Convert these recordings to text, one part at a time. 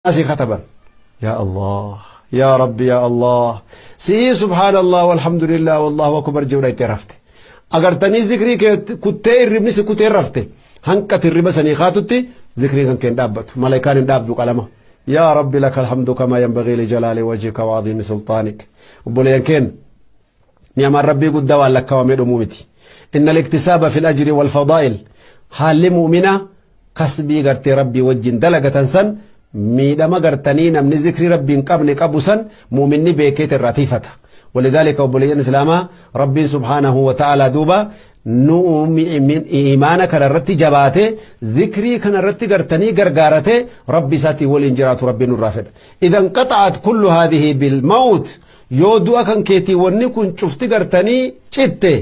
Asii kataban. Yaa Allah, yaa Rabbi, yaa Allah, si'ii subhaanallah walhamdulillah wallahu akbar jedhu itti rafte. Agartanii zikrii kee kuttee, irribni si kutee rafte. Hanqati irriba sanii kaatutti zikriin kan kee hin dhaabbatu, malaayikaan hin dhaabdu qalama. Yaa Rabbi, laka alhamdu kamaa yanbagii li jalaali wajhika wa aziimi sultaanik. Obboleeyyan keenya, ni'amaan Rabbii guddaa waan lakkaawamee dhumuu miti. Inna liktisaaba fil ajri wal fadaa'il, haalli mu'minaa kasbii gartee Rabbii wajjin dalagatan san miidhama gartanii namni zikrii Rabbii hin qabne qabu san mu'minni beekeet irraa tiifata. Walidaalika, obboleeyyan Islaamaa, Rabbiin subhaanahu wa ta'ala duuba nu imaana kana irratti jabaate, zikrii kana irratti gartanii gargaarate, Rabbi isaatiin waliin jiraatu Rabbiin nurraa fedha. Idan qaxa'at kullu haadhihi bil mawt, yoo du'a kan keetii wanni kun cufti gartanii citte,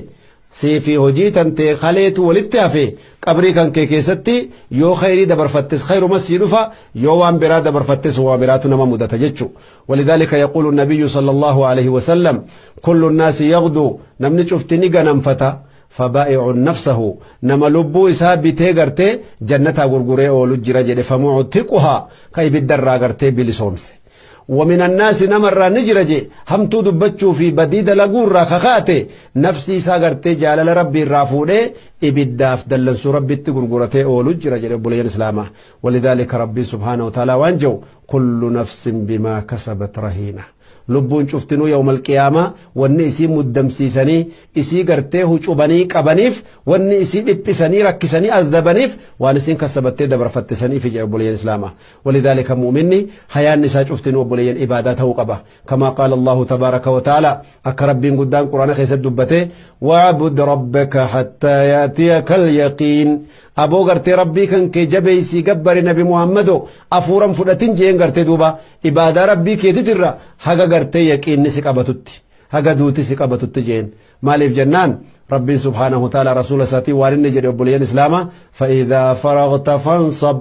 siifi hojii tantee kaleetu walitti hafe qabrii kan kee keessatti, yoo khayrii dabarfattes khayrumas sii dhufa, yoo waan biraa dabarfattes waa biraatu nama mudata jechu. ولذلك يقول النبي صلى الله عليه وسلم: كل الناس يغدو، namni cuftini ganamfata، فبائع نفسه، nama lubbuu isaa bitee gartee jannataa gurguree oolu jira jedhe، فمعتقها، ka ibiddarraa gartee bilisoomse. ومن الناس، namarraa ni jira je, hamtuu dubbachuu fi badii dalaguu irraa kakaate, nafsi isaa gartee jaalala Rabbii irraa fuudhee ibiddaaf dallansuu Rabbitti gurguratee oolu jira jedhe, obboleeyyan Islaamaa. ولذلك ربي سبحانه وتعالى waan jedhu: كل نفس بما كسبت رهينة. Lubbuun cuftinuu yawmal qiyaamaa wanni isii muddamsiisanii, isii gartee hucubanii qabaniif, wanni isii dhiphisanii rakkisanii azabaniif, waan isiin kasabattee dabarfatte saniif jedhe, obboleeyyan Islaamaa. ولذلك mu'minni hayaan isaa cuftinuu, obboleeyyan, ibaadaa ta'uu qaba. كما قال الله تبارك وتعالى، akka Rabbiin guddaan Quraana keessatti dubbate: واعبد ربك حتى يأتيك اليقين. Aboo, gartee Rabbii kan kee jabeeysii gabbari, Nabi Muhammado, afuuran fudhatin jeen. Gartee duuba ibaadaa Rabbii keetitirra haga gartee yaqiinni si qabatutti, haga duuti si qabatutti jeen. Maaliif jennaan, Rabbiin subhaanahu ta'ala rasuula isaatiin waan inni jedhe, obboleeyyan Islaama: فإذا فرغت فانصب.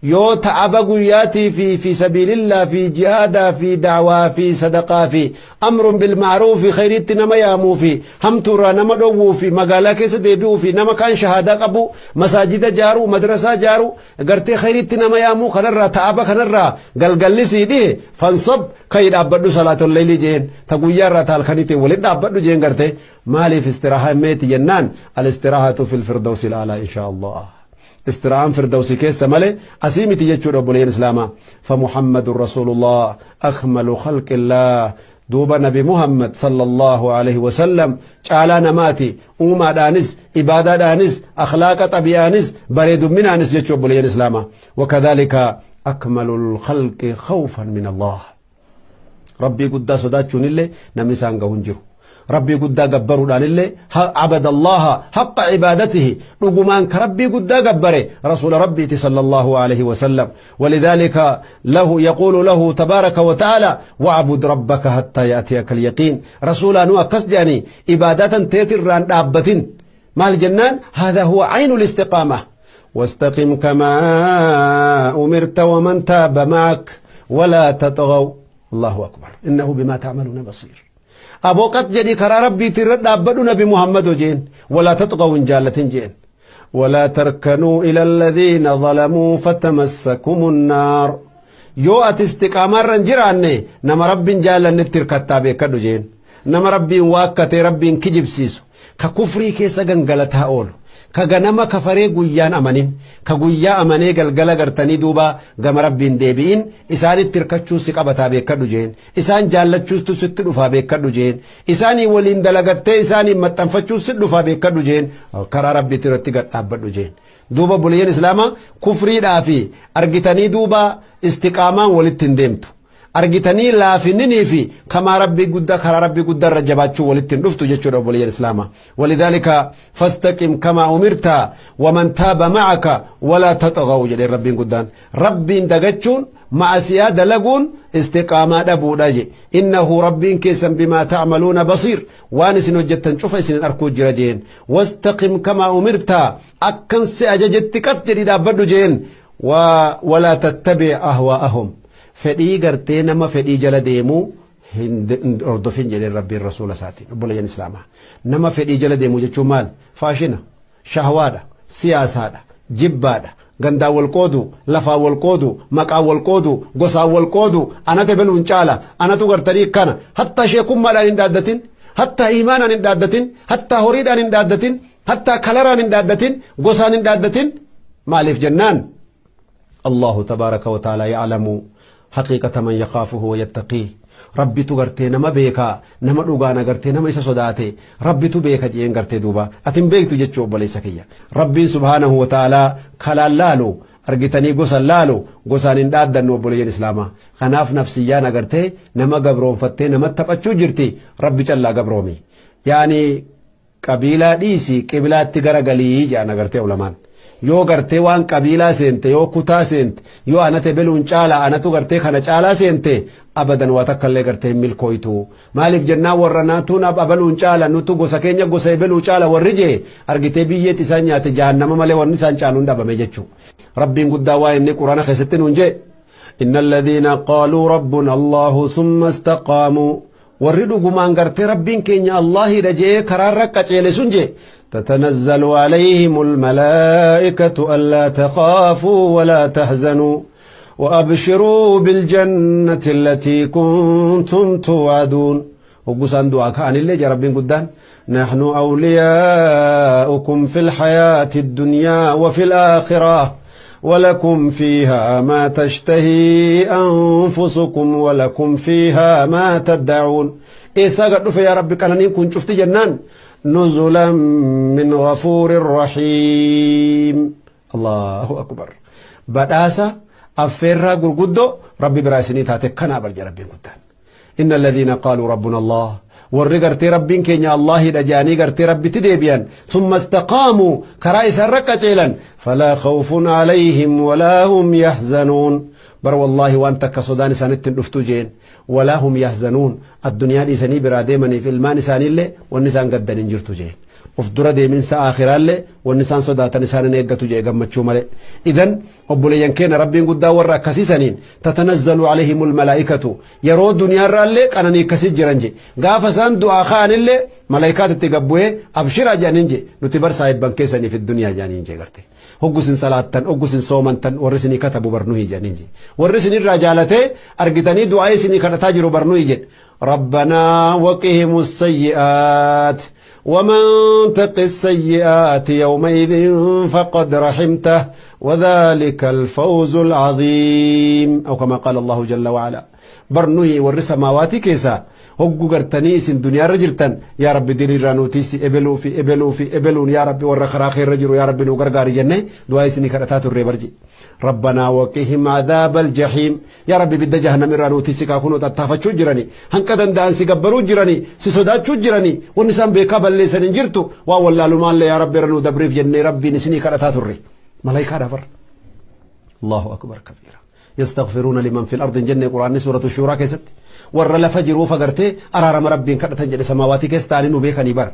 Yoo ta'aba guyyaatii fi في سبيل الله fi jihaadaa fi da'waa fi sadaqaa fi أمر بالمعروف, khayriitti nama yaamuu fi hamtuurraa nama dhowwuu fi magaalaa keessa deebi'uu fi nama kaan shahaadaa qabu, masaajida jaaruu, madrasaa jaaruu, gartee khayriitti nama yaamuu kanarraa, ta'aba kanarraa galgalli sii dhihe, فانصب, kayi dhaabbadhu صلاة الليل jeen. Ta guyyaarraa ta halkaniitiin walin dhaabbadhu jeen. Gartee maaliif istiraahaa meeti jennaan, الاستراحة في الفردوس الأعلى إن شاء الله. Istirahaan firdawsi keessa male asii miti jechuudha, obboleeyyan Islaamaa. فمحمد رسول الله أكمل خلق الله. Duuba Nabi Muhammad صلى الله عليه وسلم caalaa namaati, uumaadhaanis, ibaadaadhaanis, akhlaaqa xabi'aanis, bareedumminaanis jechuu, obboleeyyan Islaamaa. وكذلك أكمل الخلق خوفا من الله. Rabbii guddaa sodaachuun illee namni isaan gahu hin jiru. Rabbii guddaa gabbaruudhaan illee, عبد الله حق عبادته, dhugumaan ka Rabbii guddaa gabbare rasuula Rabbiiti صلى الله عليه وسلم. ولذلك له يقول له تبارك وتعالى: واعبد ربك حتى يأتيك اليقين. Rasuulaa nu akkas jedhanii ibaadatan teetirraan dhaabbatin. Maal jennaan, هذا هو عين الاستقامة. واستقم كما أمرت ومن تاب معك ولا تطغوا. الله أكبر. إنه بما تعملون بصير. Aboo, qat jedhi karaa Rabbiitti irra dhaabbadhu, Nabi Muhammad jeen. ولا تطغوا hin jaallatin jeen. ولا تركنوا إلى الذين ظلموا فتمسكم النار. Yoo ati istiqaamaa irra hin jiraanne, nama Rabbiin jaallannetti hirkattaa beekadhu jeen. Nama Rabbiin waakkatee Rabbiin kijibsiisu, ka kufrii keessa gangalataa oolu, ka ganama kafaree guyyaan amanin, ka guyyaa amanee galgala gartanii duuba gama Rabbiin deebi'in, isaanitti hirkachuu si qabataa beekadhu jeen. Isaan jaallachuustu sitti dhufaa beekadhu jeen. Isaanii waliin dalagattee isaaniin maxxanfachuu si dhufaa beekadhu jeen. Karaa Rabbiitti irratti gad dhaabbadhu jeen. Duuba buleeyyan Islaamaa, kufriidhaa fi argitanii duuba istiqaamaan walitti hin deemtu. Argitanii laafininii fi kamaa Rabbii guddaa, karaa Rabbii guddaa irra jabaachuu walitti hin dhuftu jechuudha, obboleeyyan Islaamaa. ولذلك فاستقم كما أمرت ومن تاب معك ولا تطغوا jedheen Rabbiin guddaan. Rabbiin dagachuun, ma'asiyaa dalaguun istiqaamaa dhabuudha je. إنه, Rabbiin keessan, بما تعملون بصير, waan isin hojjettan cufa isin arkuu jira jeen. واستقم كما أمرت, akkan si ajajetti qat jedhi dhaabbadhu jeen. ولا تتبع أهواءهم, fedhii gartee nama fedhii jala deemuu hin hordofin jedheen Rabbiin rasuula isaatiin. Obboleeyyan Islaamaa, nama fedhii jala deemuu jechuun maal? Faashina, shahwaadha, siyaasaadha, jibbaadha. Gandaan wal qoodu, lafaan wal qoodu, maqaan wal qoodu, gosaan wal qoodu, anatu ebeluun caala, anatu gartanii kana. Hattaa sheekummaadhaan hin dhaaddatin, hattaa iimaanaan hin dhaaddatin, hattaa horiidhaan hin dhaaddatin, hattaa kalaraan hin dhaaddatin, gosaan hin dhaaddatin. Maaliif jennaan, Allahu tabaaraka wa ta'ala ya'lamu haqiiqata man yakhaafuhu wa yattaqiih. Rabbitu gartee nama beeka, nama dhugaan agartee nama isa sodaate Rabbitu beeka je'een gartee duuba. Ati hin beektu jechuu, obboleessa kiyya. Rabbiin subhaanahu wa ta'ala kalaan laalu, argitanii, gosan laalu, gosaan hin dhaaddannu, obboleeyyan islaamaa. Kanaaf nafsiyyaan agartee nama gabroonfattee nama taphachuu jirti. Rabbi callaa gabroomi. Yaani qabiilaa dhiisi, qiblaatti garagalii jedhan agartee ulamaan. Yoo gartee waan qabiilaa seente, yoo kutaa seente, yoo anate beluun caalaa, anatu gartee kana caalaa seente, abadan waa takka illee gartee hin milkooytu. Maaliif jennaan, warra naatuun abaluun caala, nutu gosa keenya gosa ebeluu caala warri jee, argitee, biyyeet isaan nyaate jahannama malee wanni isaan caaluun dhabame jechuu. Rabbiin guddaa waa inni Quraana keessatti nuun jee: إن الذين قالوا ربنا الله ثم استقاموا, warri dhugumaan gartee Rabbiin keenya Allaahidha jee karaarra qaceele sun jee, تتنزل عليهم الملائكة ألا تخافوا ولا تحزنوا وأبشروا بالجنة التي كنتم توعدون. وقسان دعاء كأن اللي جا ربين قدان: نحن أولياؤكم في الحياة الدنيا وفي الآخرة ولكم فيها ما تشتهي أنفسكم ولكم فيها ما تدعون. إيسا قد يا ربي كان كن شفت جنان؟ نزلا من غفور رحيم. الله أكبر. Badhaasa affeerraa gurguddoo Rabbi biraa isinii taate kanaa barja Rabbiin guddaan. إن الذين قالوا ربنا الله, warri gartee Rabbiin keenya Allaahidha jedhanii gartee Rabbitti deebi'an, ثم استقاموا, karaa isaan qaceelan, فلا خوف عليهم ولا هم يحزنون. Bar wallaahi waan takka sodaan isaanitti hin dhuftu jeen. ولا هم يحزنون, addunyaa dhiisanii biraa deemaniif ilmaan isaaniillee wanni isaan gaddan hin jirtu jeen. Of dura deeminsa aakhiraallee wanni isaan sodaatan isaan hin eeggatu jee, gammachuu malee. Idan obboleeyyan keenya, Rabbiin guddaa warra akkasiisaniin تتنزل عليهم الملائكة, yeroo duniyaarraallee qananii akkasii jiran je. Gaafa isaan du'aa ka'anillee malaayikaat itti gabbu'ee abshiraa jedhaniin je. Nuti bar saahibban keessaniif duniyaa jedhaniin je. Garte hoggusin salaattan, hoggusin soomantan, warri isinii katabu barnuhi jedhaniin je. Warri isinirraa jaalatee, argitanii, du'aa isinii kadhataa jiru barnuhi jedhe. ربنا وقهم السيئات ومن تق السيئات يومئذ فقد رحمته وذلك الفوز العظيم، أو كما قال الله جل وعلا. Barnuhi warri samaawaati keessa hoggu gartanii isin duniyaarra jirtan, yaa Rabbi diriirraa nuutiisi, ebeluu fi ebeluu fi ebeluun, yaa Rabbi warra karaa keerra jiru, yaa Rabbi nu gargaari jenne du'aa isinii kadhataa turre barji. ربنا وقهم عذاب الجحيم, yaa Rabbi bidda jahannam irraa nuutiisi. Kaa kunoo tattaafachuu jirani, hanqa danda'an si gabbaruu jirani, si sodaachuu jirani, wanni isaan beekaa balleessan hin jirtu, waa wallaalumaallee yaa Rabbi irra nu dabriif jennee Rabbiin isinii kadhataa turre malaayikaadha bar. الله أكبر كبيرا. يستغفرون لمن في الأرض جنة قرآن سورة الشورى كيست warra lafa jiruu fagartee araarama Rabbiin kadhatan jedhe. Samaawatii keessa ta'anii nu beekanii bar.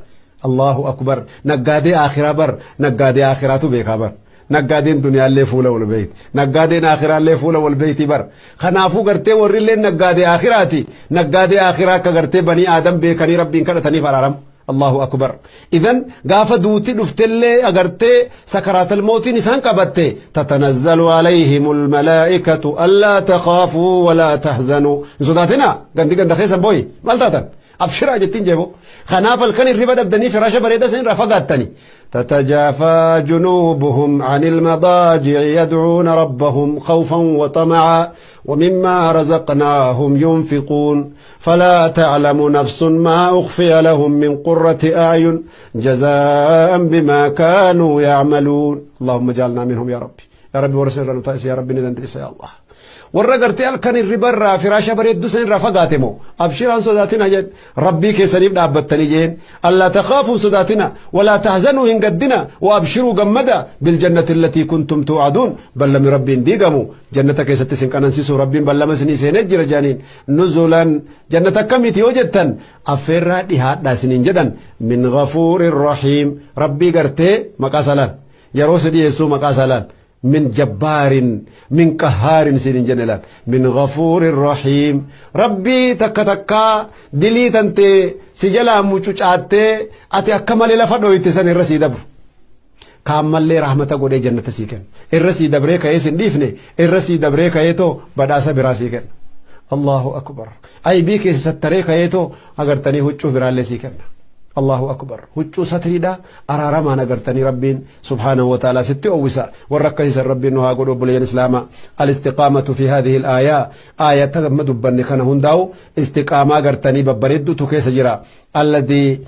الله أكبر. Naggaadee akhiraa bar, naggaadee akhiraatu beekaa bar. Naggaadeen duniyaallee fuula wal beeyti, naggaadeen akhiraallee fuula wal beeyti bar. Kanaafuu gartee warrillee naggaadee akhiraati, naggaadee akhiraa akka gartee banii aadam beekanii Rabbiin kadhataniif araarama. الله أكبر. Idan gaafa duuti dhuftellee, agartee, سكرات الموت iin isaan qabatte, تتنزل عليهم الملائكة ألا تخافوا ولا تحزنوا, hin sodaatina, gandi ganda keessan booyi maal taatan, abshiraa jettiin jeebo. Kanaaf halkan hirriba dhabdanii firaasha bareeda isin irraa fagaattani. تتجافى جنوبهم عن المضاجع يدعون ربهم خوفا وطمعا ومما رزقناهم ينفقون فلا تعلم نفس ما أخفي لهم من قرة أعين جزاء بما كانوا يعملون. اللهم اجعلنا منهم يا ربي. يا ربي ورسل يا ربي ندن يا الله. Warra gartee halkan hirribarraa firaasha bareedduu san irraa fagaate moo, abshiraan sodaatina jedhe. Rabbii keessaniif dhaabbattanii jeen. ألا تخافوا, sodaatina, ولا تحزنوا, hin gaddina, وأبشروا, gammada, بالجنة التي كنتم توعدون. Ballami Rabbiin diigamu, jannata keessatti isin qanansiisu Rabbiin ballama isinii seenee jira jedhaniin. نزلا, jannata akkamiiti yoo jettan, affeerraa dhihaadhaa isiniin jedhan, من غفور رحيم, Rabbii gartee maqaa salaan yeroo si dhiyeessuu maqaa salaan من جبار من قهار sinin jenne laal, من غفور رحيم, Rabbii takka takkaa dilii tantee si jalaa mucucaattee ati akka malee lafa dhoyte san irra sii dabru. Kaammallee rahmata godhee jannata sii kenna. Irra sii dabree ka'ee sin dhiifne, irra sii dabree ka'ee too badhaasa biraa sii kenna. Allahu akbar. Aybii keessa sattaree ka'ee too agartanii huccuu biraallee sii kenna. Allahu akbar. Huccuu satriidha araaramaan agartanii Rabbiin subhaanahu wa ta'ala sitti owwisa. Warra akkasiisan Rabbiin nu haa godhu, obboleeyyan Islaamaa. Al-istiqaamatu fi haadhihi al-aayaa, aayata amma dubbanne kana hundaa'u istiqaamaa agartanii babbareedduutu keessa jira. Alladii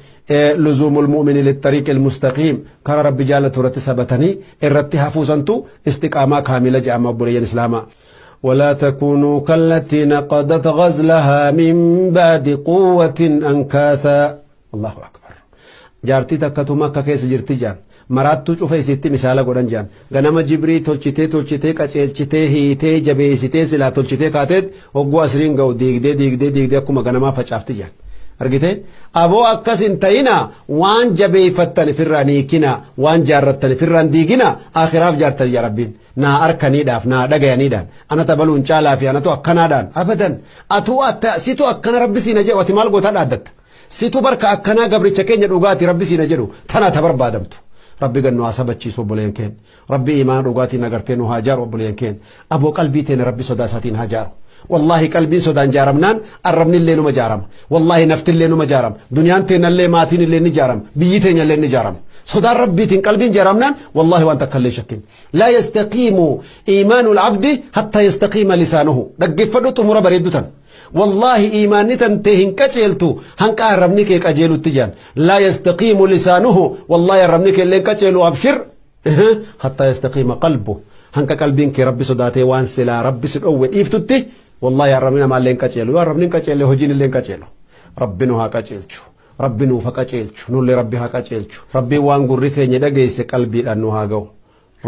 luzuumul mu'mini littariiqil mustaqiim, karaa Rabbi jaallatu irratti sabatanii irratti hafuusantu istiqaamaa kaamila jedhama, obboleeyyan Islaamaa. ولا تكونوا كالتي نقضت غزلها من بعد قوة أنكاثا. الله أكبر. Jaartii takkatu Makka keessa jirti jaan, maraattuu cufa isitti misaala godhan jaan. Ganama jibrii tolchitee tolchitee, qaceelchitee, hiitee, jabeessitee, silaa tolchitee kaateet hogguu asriin ga'u diigdee diigdee diigdee akkuma ganamaa facaafti jaan. Argite aboo, akkas hin ta'ina. Waan jabeeffattan ifirraa hiikina, waan jaarrattan ifirraan diigina. Akhiraaf jaartan yaa Rabbiin naa arkaniidhaaf, naa dhagayaniidhaan, ana tabaluun caalaa fi anatu akkanaadhaan abadan. Atuu situ akkana Rabbi siina jedhu, ati maal gootaa dhaaddatta? Situ barka akkanaa gabricha keenya dhugaati Rabbi siina jedhu, tana ta barbaadamtu. Rabbi gannu haa sabachiisu, obboleeyyan keenya. Rabbi imaana dhugaatiin agartee nu haa jaaru, obboleeyyan keenya. Aboo, qalbii teenya Rabbi sodaa isaatiin haa jaaru. Wallaahi, qalbiin sodaan jaaramnaan arrabni illee numa jaarama. Wallaahi, nafti illee numa jaarama. Duniyaan teenyallee, maatiin illee ni jaarama, biyyi teenya illee ni jaarama. Sodaan Rabbiitiin qalbiin jaaramnaan, wallaahi, waan takka illee shakkin. لا يستقيم إيمان العبد حتى يستقيم لسانه. Dhaggeeffadhu xumura bareeddu tan. Wallaahi, iimaanni tan tee hin qaceeltu hanqa arrabni kee qajeelutti jaan. لا يستقيم لسانه, wallaahi, arrabni kee illee qaceelu, abshir, حتى يستقيم قلبه, hanqa qalbiin kee Rabbi sodaatee waan silaa Rabbi si dhoowwe dhiiftutti. Wallaahi, arrabni namaallee hin qaceelu. Yoo arrabni hin qaceelle, hojiin illee hin qaceelu. Rabbi nu haa qaceelchu. Rabbi nuuf haa qaceelchu. Nullee Rabbi haa qaceelchu. Rabbiin waan gurri keenya dhageesse qalbiidhaan nu haa ga'u.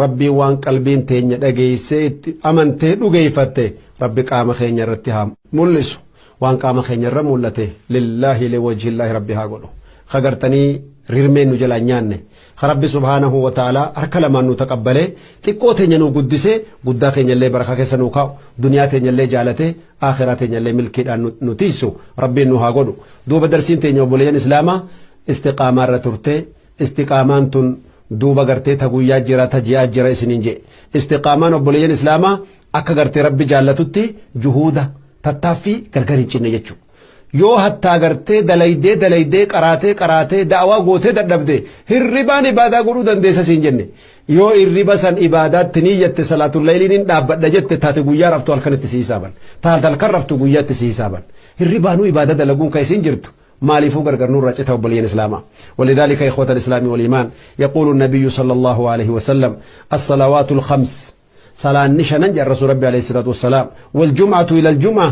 Rabbiin waan qalbiin teenya dhageessee itti amantee dhugeeffatte Rabbi qaama keenya irratti haa mul'isu. Waan qaama keenya irra mul'ate لله لوجه الله Rabbi haa godhu. Kagartanii rirmeen nu jalaa nyaanne, Rabbi subhaanahu wa ta'ala harka lamaan nu taqabbalee, xiqqoo teenya nu guddisee, guddaa keenya illee barakaa keessa nu kaa'u, duniyaa teenya illee jaalatee, akhiraa teenya illee milkiidhaan nu tiisu Rabbiin nu haa godhu. Duuba darsiin teenya, obboleeyyan Islaamaa, istiqaamaa irra turtee. Istiqaamaan tun duuba gartee ta guyyaa jira, ta ji'aa jira isiniin jedhe. Istiqaamaan, obboleeyyan Islaamaa, akka gartee Rabbi jaallatutti juhuuda, tattaaffii gargar hin cinne jechuudha. Yoo hattaa gartee dalaydee dalaydee, qaraatee qaraatee, da'awaa gootee dadhabde, hirribaan ibaadaa godhuu dandeessa siin jenne. Yoo hirriba san ibaadaatti niyyatte, salaatul layliin hin dhaabbadha jette, taate guyyaa raftu halkanitti si hisaaban, taate halkan raftu guyyaatti si hisaaban. Hirribaanuu ibaadaa dalaguun kan isin jirtu maaliifuu gargar nurra cita, obboleeyyan Islaamaa? ولذلك إخوة الإسلام والإيمان، يقول النبي صلى الله عليه وسلم: الصلوات الخمس، صلاة نشنا الرسول ربي عليه الصلاة والسلام، والجمعة إلى الجمعة.